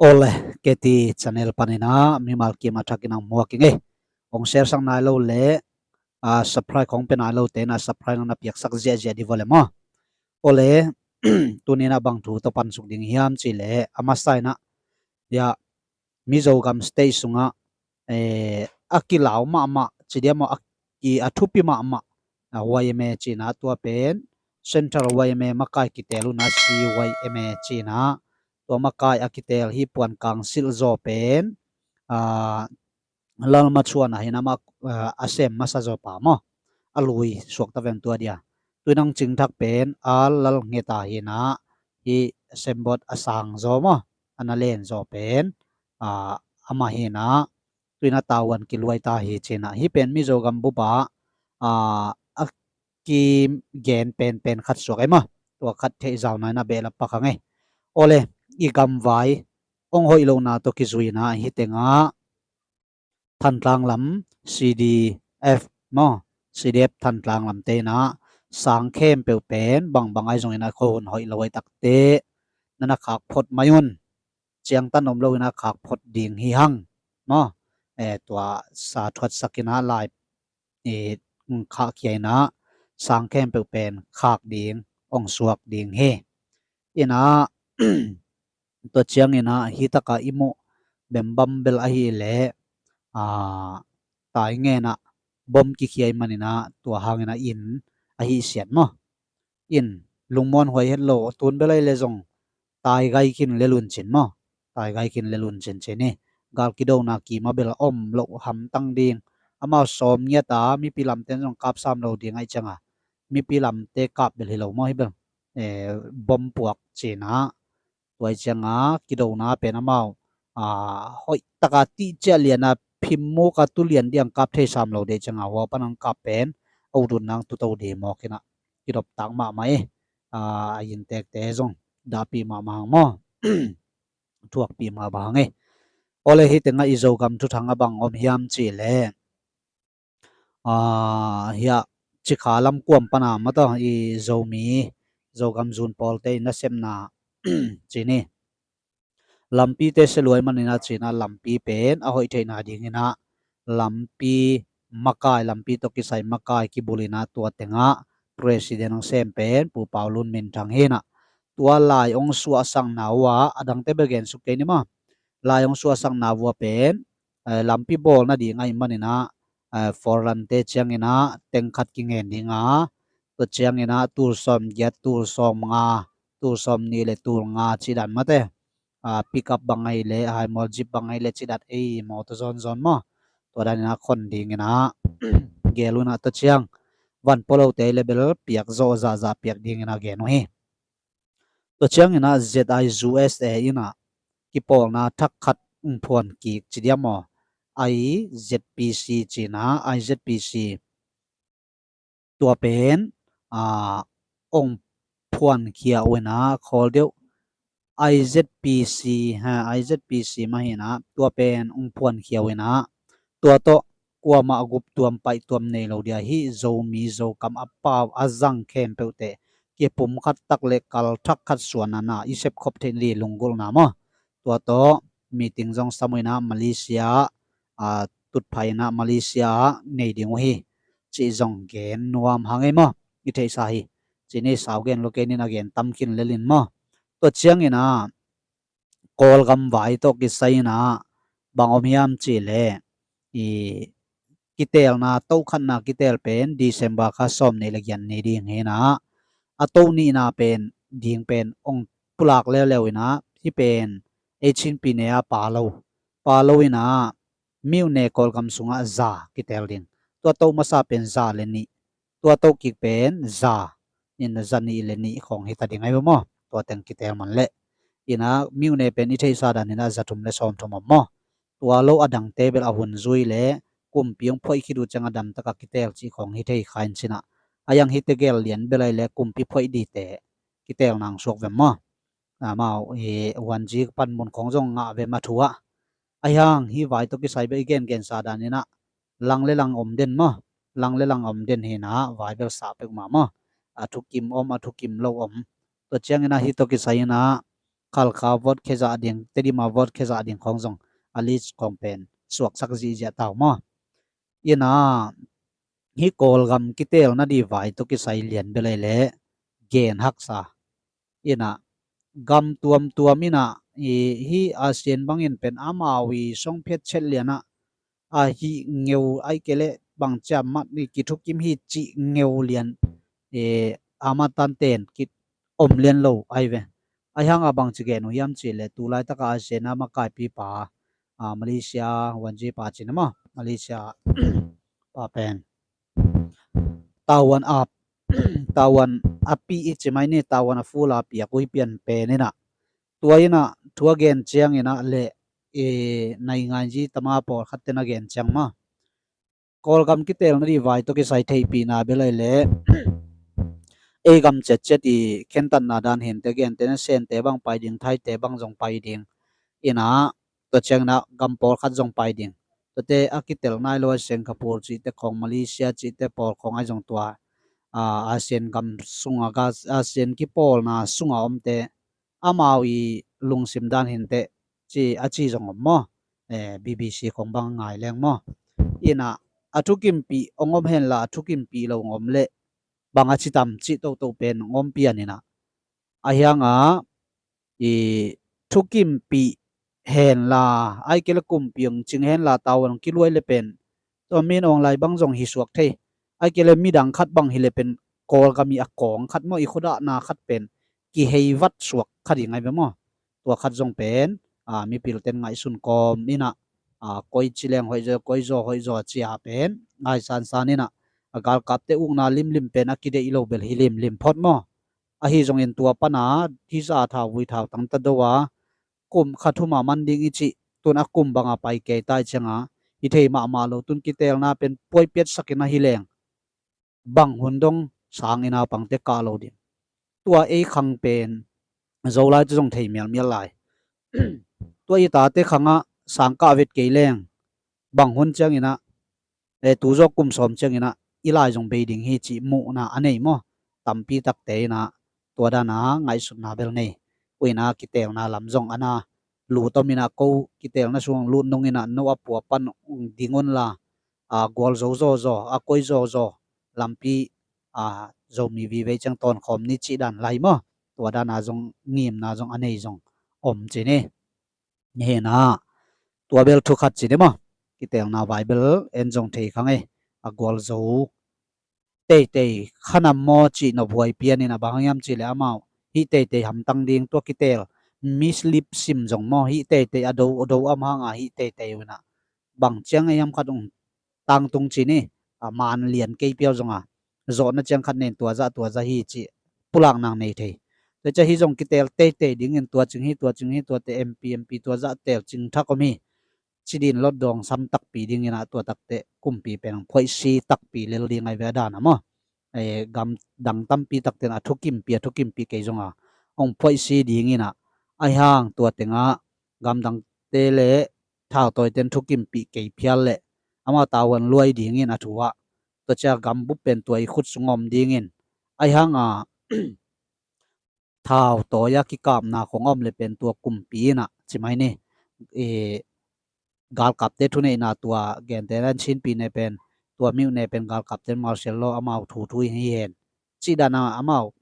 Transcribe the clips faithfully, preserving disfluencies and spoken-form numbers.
Ole, K T channel panin ah mimal kim a thakin ang muak ing ei. Hong share sak nai lo le, a, subscribe khong pe nai lo te na subscribe na piaksak ziahziah di vua le maw. Ole, tuni na bang thu tawh pansuk ding hiam ci le, a masa in ah, ya, Mizo gam state sungah, eh, a kilau mahmah ci dia maw, a, i a thupi mahmah, a, Y M A cina tua pen Central Y M A makai kitel una C Y M A cina tua makai a kitel hi puan kang silh zaw pen, a, lalma chuan ahin amah, a, a sem masa zaw pa maw, a lui suak ta veng tua dia. Tuinang cingthak pen a lal ngeta hina hi sembot a sang zaw maw, a na len zaw pen, a, amah hina tuina tauan kiluai ta hi cina. Hi pen Mizo gam bupa, a, a kigen penpen khat suak ei maw. Tua khat theih zau naina behlap pak hang ei. Ole, i gamvai ong hoih lohna tawh kizuina hi tengah Thantlang lam C D F maw, C D F Thantlang lam te inah sang khempeuh pen bangbang ai zongin a khuahun hoih lo ai takte nana khak phot mai un. Ciangtan om lo inah khak phot ding hi hang maw. E, tua sa thuatsak inah lai, e, khak khia inah sang khempeuh pen khak ding ong suak ding hi. Inah tua ciangin ah hi taka i muh bembam bel ahi leh, a, tai ngen ah bom kikhia i manin ah tua hangin ah in ahi siat maw. In lungmuan huai het lo, tun bel ahi leh zong tai gai khin le luncin maw. Tai gai khin le luncin cin hi. Gal kidona kima bel om lo hamtang ding. Amau sawm ngiat a mipi lamten zong kap sam lo ding ahi cianga mipi lamte kap bel hi lo maw hi bel. E, bom puak cina tua i cianga kidona pen amau, a, hoih taka tihcia liana phim muka tu lian diang kap thei sam lo dei cianga hua pan ang kap pen a ut ut nang tuto di mawk inah kidop tak mahmah i, a, a intekte zong dahpih mahmah hang maw. Thuakpih mahmah hang i. Ole hi tengah i Zogam thuthang a bang om hiam ci le, a, hiah Cikha lam kuam pana mataw i Zomi, Zogam zun pawlte i nasepna cini. Lampite seluai manina cina lampi pen a hoih theihna dinginah lampi makai, lampi tawh kisai makai kibulina tua tengah president ang sem pen Pu Pau Lun Min Thang hinah tua lai ong suahsakna uh a, a dangte bel gensuk kei ni maw. Lai ong suahsakna uh a pen, eh, lampi bawl nading ahi maninah, eh, four lante cianginah tengkhat kingen dinga, tua cianginah tul sawm giat, tul sawm nga, tul sawm nih le tul nga cidan mate. A, pickup bang ahi le, haimawl jeep bang ahi le cidan ei mawtaw zawnzawn maw. Tua daninah khon dinginah gel unah tua ciang van polote ahi le bel piak zawh zahzah piak dinginah gen uh hi. Tua cianginah Z I U S A inah kipawlna thak khat ung phuan kik ci diam aw. I Z P C cina, I Z P C tua pen, a, ong phuankhia uh inah khawl deuh I Z P C, ha, I Z P C mah hinah tua pen ong phuankhia uh inah tua tawh kuamah guptuam paihtuam nei lo dia hi. Zomi Zokam a pau a zang khempeuhte kipumkhat tak le kalthak khat suanana i sepkhop theih nading lunggulhna maw. Tua tawh meeting zong sam uh inah Malaysia, a, tutphah inah Malaysia ah nei ding uh hi. Cih zong gen nuam hang ei maw. I theihsa hi. Cini sau gen lo kei nin a gen tam khin lelin maw. Tua cianginah Kawlgam vai tawh kisai inah bang om hiam ci le, i kitelna, tohkhatna kitel pen December kha sawm nih le giat ni ding hinah a toh nihna pen ding pen ong pulak leuleu inah hi pen ei chinpi ne a pa lo, pa lo inah miuhne Kawlgam sungah za kitel ding. Tua toh masa pen za le nih, tua toh kik pen za, in za nih le nih khawng hita ding ahi maw. Tua teng kitel man leh inah miuhne pen i theihsa daninah za thum le sawm thum om maw. Tua lo a dangte bel a hun zui le kumpi ong phoih khit uh ciang a damtaka kitel cih khawng hi thei kha in cinah. A yang hi tegel lian bel ahi le kumpi phoih dite kitel nang suak vem maw. Amau i huanji panmun khawng zong ngah vem a thu ah. A hiang hi vai tawh kisai bel i gengensa daninah lang le lang om den maw. Lang le lang om den hinah vai bel sah pek mah maw. a thukim om, a thukim lo om. Tua ciangin ah hih tawh kisai in ah Khalkha vote khezah ding, Tedim a vote khezah ding khawng zong a list khawng pen suaksak zihziah ta uh maw. In ah hih Kawlgam kitelna ding vai tawh kisai lian bel ei leh gen haksa. In ah gam tuamtuam in ah hih ASEAN bangin pen amau i song phiat chet lian ah a hih ngeu ai kei leh bang ciam mat i kithukim hi cih ngeu lian a matan ten kit om lian lo ai ve. Ahi hang a bangci gen uh hiam cih leh tu laitaka ASEAN a makaipipa Malaysia, Wanji pa cin a maw, Malaysia pa pen Taiwan a, Taiwan a pi i ci mai ni, Taiwan a ful a piak uh hi pian pen in ah tua in ah thu a gen ciangin ah leh nainganzi tama pawlkhat ten a gen ciang maw. Kawlgam kitelna ding vai tawh kisai theihpihna bel ei leh ei gam ciatciat i khentatna dan hinte gente na Sente bang pai ding, Thaite bang zong pai ding. In ah tua ciangin ah gam pawlkhat zong pai ding. Tuate a kitel nai lo a Singapore cihte khawng, Malaysia cihte pawl khawng ai zong tua ASEAN gam sunga, ASEAN kipawlna sunga omte amau i lungsim dan hinteh ci a ci zong om maw. BBC khawng bang ngai leng maw. In ah a thukimpih ong om henla a thukimpih lo ong om leh bang a ci tam cih toto pen ong om pian in ah ahi hang a i thukimpih henla ai kei leh kumpi ong cing henla tau ong kiluai leh pen tua min ong lai bang zong hi suak thei. Ai kei leh midang khat bang hi leh pen Kawlgam i a kawng khat maw, i khuadahna khat pen kihei vat suak kha ding ai ve maw. Tua khat zong pen mipilten ngaihsun kawm in ah koi ci leng hoih zaw, koi zaw hoih zaw ci a pen ngai sansan in ah a galkapte ukna limlim pen a kideih lo bel hi limlim phot maw. Ahi zongin tua pana hih za thau vui thau tangta do a kum kha thuma man ding i cih tun a kum banga pai kei tai cianga hi thei mahmah lo, tun kitelna pen puaipiatsakin ahi leng bang hun dong sang i naupangte kah lo ding. Tua ei khang pen Zolai te zong thei mialmial lai. Tua i tate khangah sang kah vet kei leng bang hun ciangin ah tu zawk kum sawm ciangin ah i lai zong bei ding hi cih muhna a nei maw. Tampi takte in ah tua dana ngaihsutna bel nei. Ui in ah kitelna lam zong a na lut om in ah ko kitelna sung lut nung in ah no a pua pan ding unla a gual zo zaw zaw, a koi zaw zaw lampi a Zomi vive ciang tawnkhawm ni cih dan lai maw. Tua dana zong ngimna zong a nei zong om ci ni. Hi in ah tua bel thu khat ci ni maw. Kitelna vai bel en zong thei khang ei a gual zo teitei khanam maw cih nophuai pian in ah bang hang hiam cih leh amau hih teitei hamtang ding tua kitel mislip sim zong maw, hih teitei a do a do am hanga hih teitei uh in ah bang ciang ei hiam khat ung tangtung ci ni. A man lian kei piau zonga zawhna ciang khat nen tua zah tua zah hi cih pulakna nei thei. Tua ciah hi zong kitel teitei dingin tua cing hi, tua cing hi, tuate MP, MP tua zah tel cing thak om hi. Ci din lot dawng sam takpi dingin ah tua takte kumpi pen ong phoihsi takpi lel ding ai ve a dana maw. Gam dang tampi takten a thukimpih, a thukimpih kei zonga ong phoihsi dingin ah ahi hang tua tengah gamdangte le thautawiten thukimpih kei phial leh amau tauhuan luai dingin a thu ah tua ciah gambup pen tua i khut sung om dingin ahi hanga thautawi a kikapna khong om le pen tua kumpi in ah ci mai ni. Galkapte thuneihna tua gente nan chinpi ne pen tua miuh ne pen galkapte martial law amau thu thu in hi hen cih dana amau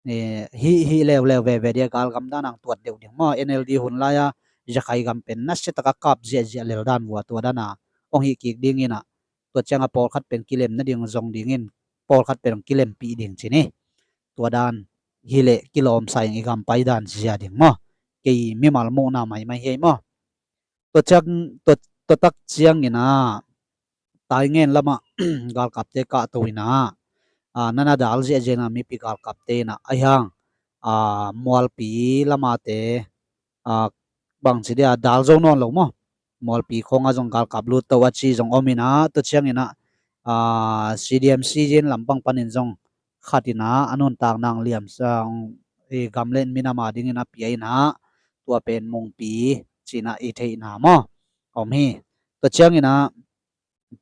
hih hih leuleu veve dia galgam dan ang tuat deuh ding maw. NLD hun lai-a Rakhine gam pen nasia taka kap ziahziah lel dan vua tua dana ong hih kik dingin ah tua cianga pawlkhat pen kilem nading zong dingin pawlkhat pen ong kilempih ding ci ni. Tua dan hileh kilawm sa ing i gam pai dan zia ding maw. Kei mimal muhna maimai hi ei maw. Tua ciang tua tak ciangin ah Taingen lamah galkapte kahto in ah nana dal ziahziah in ah mipi galkapte in ah ahi hang Mualpi lamate bangci dia dal zo nawn lo maw. Mualpi khawngah zong galkap lut to a ci zong om in ah tua ciangin ah CDM Siyin lampang panin zong khat in ah a nuntak nang liam sang i gam le minam a dingin a pia in ah tua pen Mungpi ci in ah i theihna maw om hi. Tua ciangin ah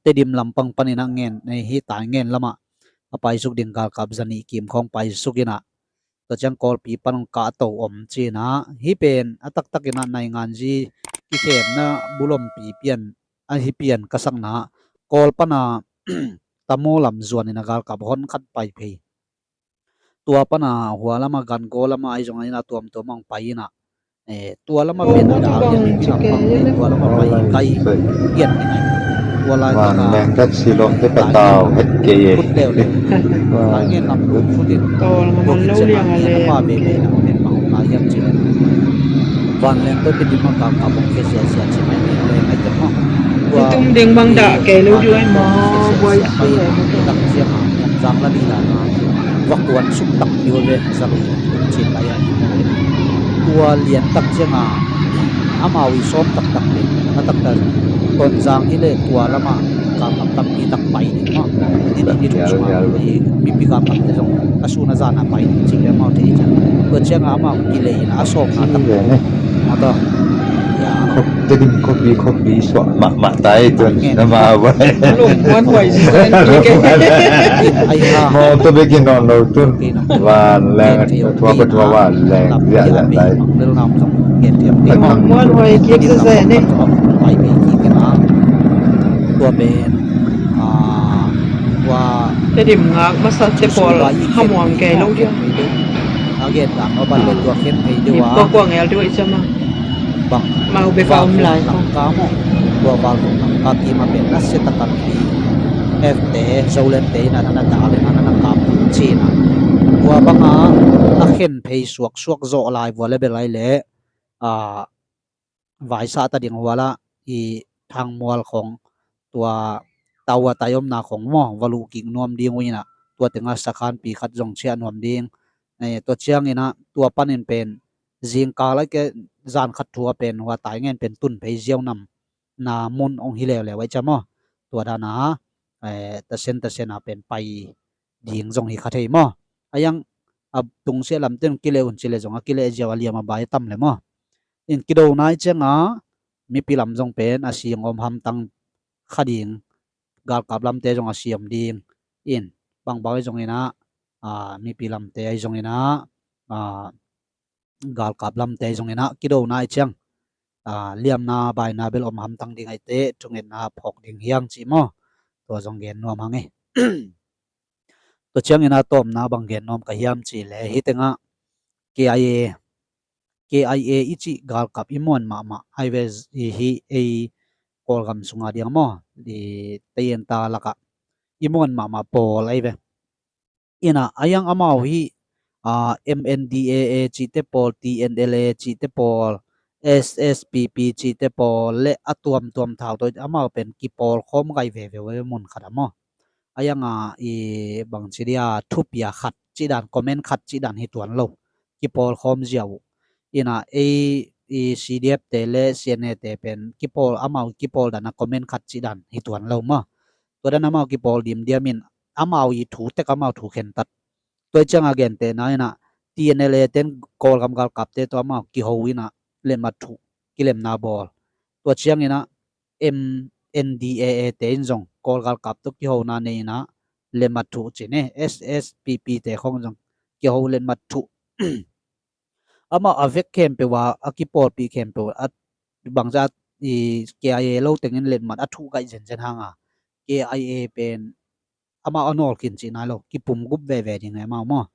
Tedim lampang panin ah ngen hih Taingen lamah a paisuk ding galkap zanih kim khawng paisuk inah, tua ciang Kawlpi pan hong kahto om cinah, hih pen a taktak inah nainganzi kikhemna bulompi pian ahi pian ka sakna, Kawl pana Tamu lam zuan inah galkap hon khat pai phei. Tua pana hua lama Gangaw lama ahi zong a inah tuamtuam hong pai inah, eh, tua lama pen a dal lian mipi lam bang pen tua lama pai kai pian inah, tua lai taka leng kat silom te patau het kei e. Kut leuleu lai ngen lam lum futin. Tua khit ciang a ngen a pa bebe inah pen bang hong lai hiam cih leh, vanleng tawh Tedim a galkap hong khia siasia cih mai ni leng ai teng maw. Tua tum ding bang dah kei lo diu ai maw, buai si ai maw. Tak ciang a hong zang la dih dan a va kuan suk takpi uh ve, za lo cin lai a hi. Tua lian tak ciang a amau i sawm taktak le a taktak Tonzang hi le tua lama galkap tampi tak pai ding maw. Ni ni ni thuk sung a mipi galkap te zong a sun a zan a pai ding cih le amau thei ciang. Tua ciang a amau kilei in a sawm na tak maw. Tedim khuapi khuapi suah mahmah tai tun. Amau bai. Lungmuan huai zen. Mawtaw bek in nawn lo tun. Vanleng a tua ka tua vanleng ziahziah tai. Lungmuan huai kik sese ni. Tua pen tua Tedim ngak masa te pawl hamuang kei lo dia. A gen dan maw ban le tua khen thei deuh a. Tua kua ngel deuh i cam a. Bang mau bek a om lai. Langka maw. Tua Valvung Langka kima pen nasia taka mipi F te Zoland te ina na dal ina na kap cina. Tua banga a khen phei suaksuak zawh lai vua le bel ai le, a, vaisah ta ding huala i Thangmual khong tua tau a tai omna khong maw va luh kik nuam ding uh ina, tua tenga sakhanpi khat zong ciah nuam ding. Eh, tua ciang ina tua panin pen zingkal a ke zan khat thu a pen hua tai ngen pen tun phei ziau nam na mun ong hi leuleu ai cia maw. Tua dana, eh, tasen tasen a pen pai ding zong hi kha thei maw. A yang a tungsiah lamten kileh un cileh zong a kileh ziau a liam a bai tam le maw. In kido nai cianga mipi lam zong pen a sing om hamtang kha ding, galkap lamte zong a siam ding. In bangbang ai zong ina, a, mipi lamte ai zong ina, a, galkap lamte ai zong ina kido nai ciang, a, liamna baina bel om hamtang ding aite thungetna phawk ding hiang ci maw. Tua zong gen nuam hang e. Tua ciangin a tawpna bang gen nuam ka hiam cih leh hih tengah K I A, K I A i cih galkap i muan mahmah ai ve, hih ei Kawlgam sunga diang maw, i teienta lakah i muan mahmah pawl ai ve. Ina a yang amau hih, a, M N D A A cihte pawl, T N L A cihte pawl, S S P P cihte pawl le a tuamtuam thau tawh amau pen kipawl khawm gai veve ve mun khat a maw. A yanga i bangci dia thupia khat cih dan, comment khat cih dan hi tuan lo. Kipawl khawm ziau uh. Ina ei i C D F te le C N A te pen kipawl, amau kipawl dan a comment khat cih dan hi tuan lo maw. Tua dan amau kipawl dimdiam in amau i thu tek amau thu khentat. Tua i cianga gentehna ina T N L A ten Kawlgam galkapte tua amau kiho ina letmat thuh kilemna bawl. Tua ciang ina M N D A A te in zong Kawl galkap tua kihona nei ina letmat thuh cin e, S S P P te khong zong kiho letmat thuh. Amau a vek khempeuh a, a kipawlpih khempeuh a bangzah i K I A lo tengin letmat a thuh gaih zenzen hanga K I A pen amau a nawl khin cih nai lo, kipum gup veve ding e amau maw.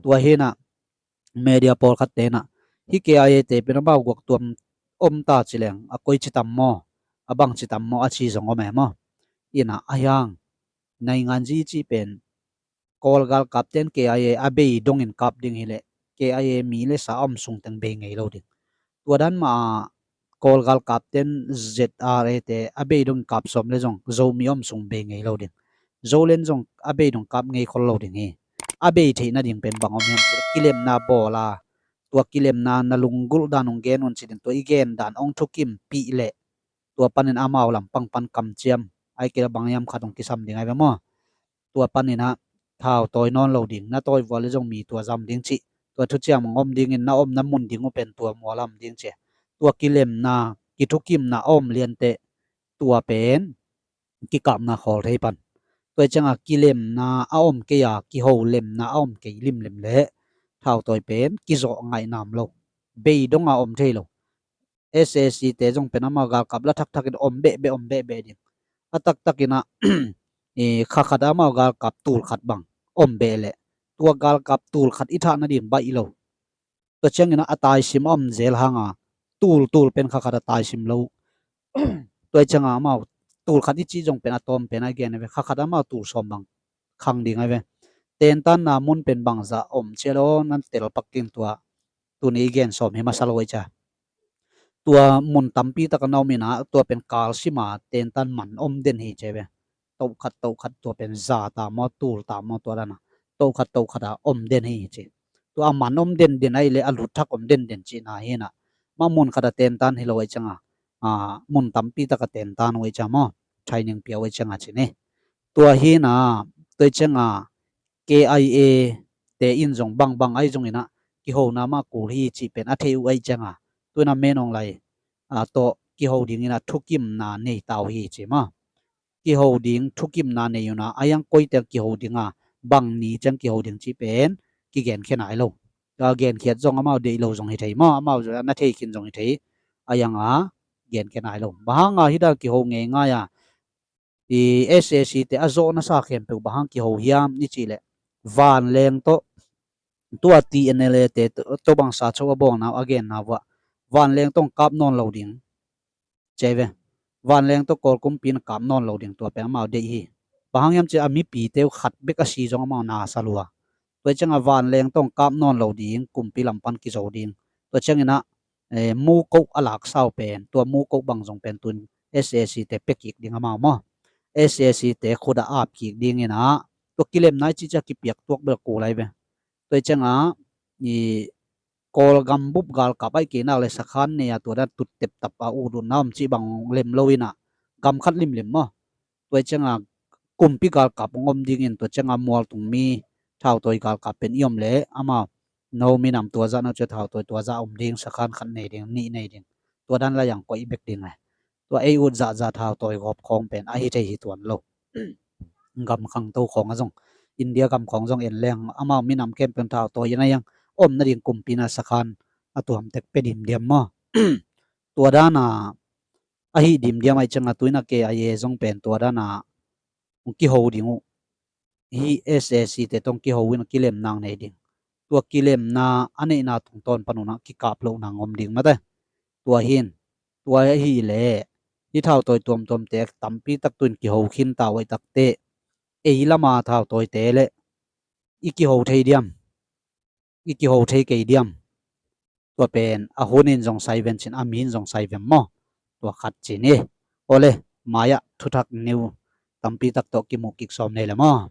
Tua hina media pawlkhat tena hih K I A te pen amau guak tuam om ta ci leng a koi ci tam maw, a bang ci tam maw a ci zong om e maw. Ina a hiang nainganzi cih pen Kawl galkap ten K I A a bei dongin kap ding hileh K I A mi le sa a om sung teng bei ngei lo ding. Tua dan mah a Kawl galkap ten Z R A te a bei dongin kap sawm le zong Zomi a om sung bei ngei lo ding. Zoland zong a bei dong kap ngei khol lo ding hi. A bei theih nading pen bang om hiam cih leh kilemna bawl a, tua kilemna na lunggulh dan hong gen un ci ding, tua i gen dan hong thukimpih leh tua panin amau lampang pan kamciam ai kei leh bang hiam khat hong kisam ding ai ve maw. Tua panin ah thau tawi nawn lo ding, na tawi vua le zong mi tua zam ding cih, tua thuciam hong om dingin na omna mun ding uh pen tua mualam ding ci. Tua kilemna, kithukimna a om lianteh tua pen kikapna khawl thei pan. Tua cianga kilemna a om kei a, kiho lemna a om kei limlim le thautawi pen kizawh ngaih nam lo. Bei donga om thei lo. S A C te zong pen amau galkap la thakthak in om behbeh, om behbeh ding. A taktak inah kha khat amau galkap tul khat bang om beh leh tua galkap tul khat i thah nading baih lo. Tua ciangin a taisim a om zel hanga tul tul pen kha khat a taisim lo. Tua cianga amau tul khat i cih zong pen a tawm pen a gen ve, kha khat amau tul sawm bang khang ding a ve. Tentanna mun pen bangzah om cia lo nan tel pak king tua tuni i gen sawm hi masa lo i cia. Tua mun tampi taka na om inah tua pen kalsima tentan man om den hi cia ve. Tohkhat tohkhat tua pen za ta maw, tul ta maw, tua dana tohkhat tohkhat a om den hi ci. Tua a man om den den ahi le a lut thak om den den cihna hinah ma mun khat a tentan hi lo ahi cianga mun tampi taka tentan uh ahi cia maw, training pia uh ahi cianga ci ni. Tua hinah tua cianga K I A te in zong bangbang ahi zong inah kihona mah kul hi cih pen a thei uh ahi cianga tuina menong lai tawh kiho ding inah thukimna nei tau hi ci maw. Kiho ding thukimna nei una a yang koite kiho dinga bang ni ciang kiho ding cih pen kigenkhia nai lo. Ka genkhiat zong amau deih lo zong hi thei maw, amau na thei khin zong hi thei. A yanga genkhia nai lo. Bang hanga hida kiho ngeingai a i S A C te a zawhna sa khempeuh bang hang kiho hiam i cih leh vanleng tawh tua T N L A te tobang sa cho a bawlna uh a genna uh ah vanleng tawh kap nawn lo ding cei ve. Vanleng tawh Kawl kumpi in kap nawn lo ding tua pen amau deih hi. Bang hang hiam cih a mipite uh khat bek a si zong amau na sa lua. Tua cianga vanleng tawh kap nawn lo ding, kumpi lam pan kizo ding. Tua cianginah mukoh a laksau pen, tua mukoh bang zong pen tun S A C te pia kik ding amau maw. S A C te khut a ap kik dinginah tua kilemna i cih cia kipiak tuak bel kul lai ve. Tua cianga i Kawlgam bup galkap aih kei nak le sakhan nei a tua dan tut teptap a ut utna om cih bang lem lo inah gam khat limlim maw. Tua cianga kumpi galkap hong om dingin tua cianga mualtung mi thautawi galkap pen i om le amau no minam tua zah no cia thautawi tua zah om ding, sakhan khat nei ding, nih nei ding, tua dan lai ang koih bek ding le tua ei ut zahzah thautawi gawp khawng pen ahi thei hi tuan lo. Gam khangto khawng a zong, India gam khawng zong en leng amau minam khempeuh thautawi in a yang om nading kumpi na sakhan a tuamtek pe dimdiam maw. Tua dana ahi dimdiam aih cianga tuina K I A zong pen tua dana hong kiho ding uh. Hih S A C te tawh hong kiho in kilemna nei ding. Tua kilemna a neihna tungtawn panunah kikap lohna ngom ding mate. Tua hin tua ahi le hih thautawi tuamtuamte tampi tak tuin kiho khin ta uh aih takte ei lama thautawite le i kiho thei diam, i kiho thei kei diam. Tua pen a hun in zong sai ven cin a mi in zong sai ven maw. Tua khat cin hi. Awle, mai-ah thuthak niu tampi tak tawh kimuh kik sawm nei le maw.